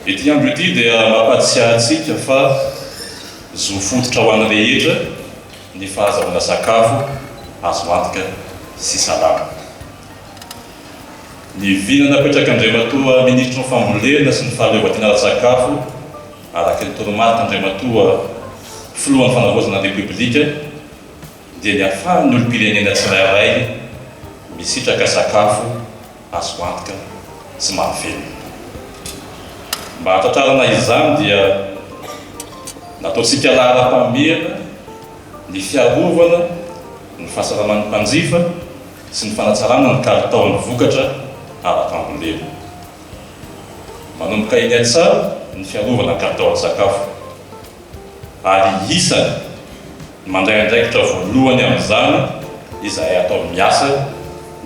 Ity andro ity dia mampahatsiahy antsika fa zo fototra ho an'ny rehetra ny fahazahoana sakafo azo antoka sy salama. Ny vina napetrak'Andriamatoa Minisitry ny Fambolena sy ny Fahaleovantena ara-tsakafo araka ny toromarik'Andriamatoa Filohan'ny Fanavaozana ny Repoblika dia ny ahafahan'ny olom-pirenena tsirairay misitraka sakafo azo antoka sy mahavelona. Mba hahatratrarana izany dia nataontsika laharam-pahamehana ny fiarovana ny fahasalaman'ny mpanjifa sy ny fanatsarana ny kalitaon'ny vokatra ara-pambolena. Manomboka eny an-tsaha ny fiarovana ny kalitaon'ny sakafo ary isany mandray andraikitra voalohany amin'izany izahay ato amin'ny miasa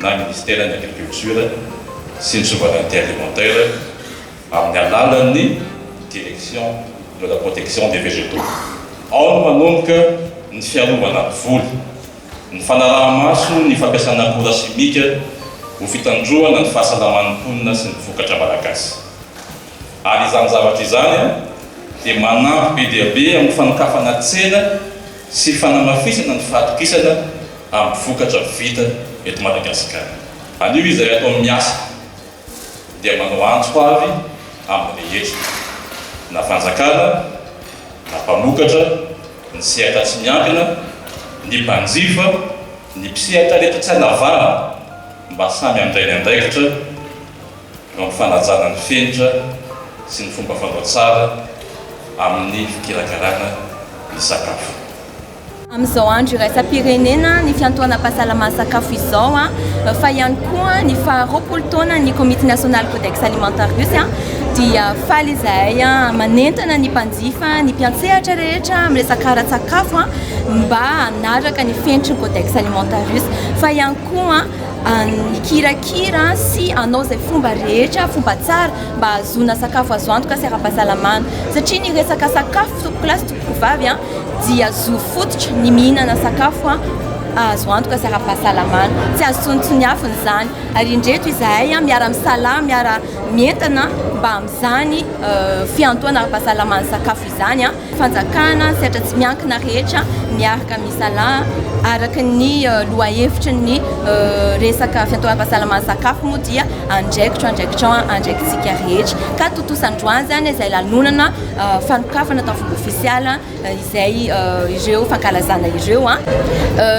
na Ministeran'ny Agriculture sy ny Souveraineté Alimentaire amin'ny alalan'ny Direction de la Protection des Végétaux. Ao no manomboka ny fiarovana ny voly, ny fanaraha-maso ny fampiasana akora simika ho fitandroana ny fahasalaman'ny mponina sy ny vokatra malagasy. Ary izany zavatra izany dia manampy be dia be amin'ny fanokafana tsena sy fanamafisana ny fahatokisana amin'ny vokatra vita eto Madagasikara. Anio izahay ato amin'ny miasa dia manao antso avy amin'ny rehetra, na fanjakana, na mpamokatra, ny sehatra tsy miankina, ny mpanjifa, ny mpisehatra rehetra tsy anavahana mba samy handray ny andraikitra eo amin'ny fanajana ny fenitra sy ny fomba fanao tsara amin'ny fikirakarana ny sakafo. Amin'izao andro iraisam-pirenena ny fiantohanam-pahasalaman'ny sakafo izao, fa ihany koa ny faha 20 taonan'ny Komity Nasionaly Codex Alimentarius, dia faly izahay manentana ny mpanjifa, ny mpiantsehatra rehetra amin'ny resaka ara-tsakafo mba hanaraka ny fenitry ny Codex Alimentarius, fa ihany koa hikirakira sy hanao izay fomba rehetra, fomba tsara mba hahazoana sakafo azo antoka sy ara-pahasalamana. Satria ny resaka sakafo tompokolahy sy tompokovavy dia zo fototra ny mihinana sakafo azo antoka sy ara-pahasalamana. Tsy azo tsonitsoniavina izany. Ary indreto izahay miara-misalahy, miara-mientana mba amin'izany fiantohana ara-pahasalaman'ny sakafo izany. Fanjakana, sehatra tsy miankina rehetra miaraka misalahy araka ny lohahevitry ny resaka fiantoham-pahasalaman'ny sakafo moa dia andraikitro, andraikitrao, andraikitsika rehetra. Ka tontosa androany izany izay lanonana fanokafana tamin'ny fomba ofisialy izay ireo fankalazana ireo.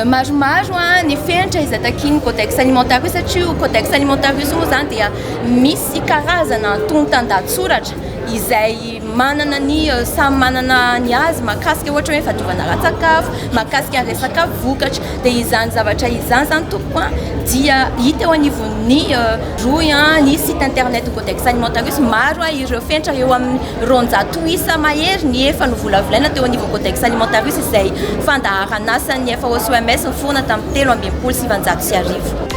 Maromaro ny fenitra izay takian'ny Codex Alimentarius satria io Codex Alimentarius moa izany dia misy karazana antontan-dahatsoratra izay manana ny samy manana ny azy mahakasika ohatra hoe fahadiovana ara-tsakafo, mahakasika ny resaka vokatra, dia izany zavatra izany izany tompoko a dia hita eo anivon'ny rohy a, ny site internet Codex Alimentarius, maro a ireo fenitra eo amin'ny 200 isa mahery ny efa novolavolaina teo anivon'ny Codex Alimentarius izay fandaharan'asan'ny FAO sy OMS niforona tamin'ny 1963.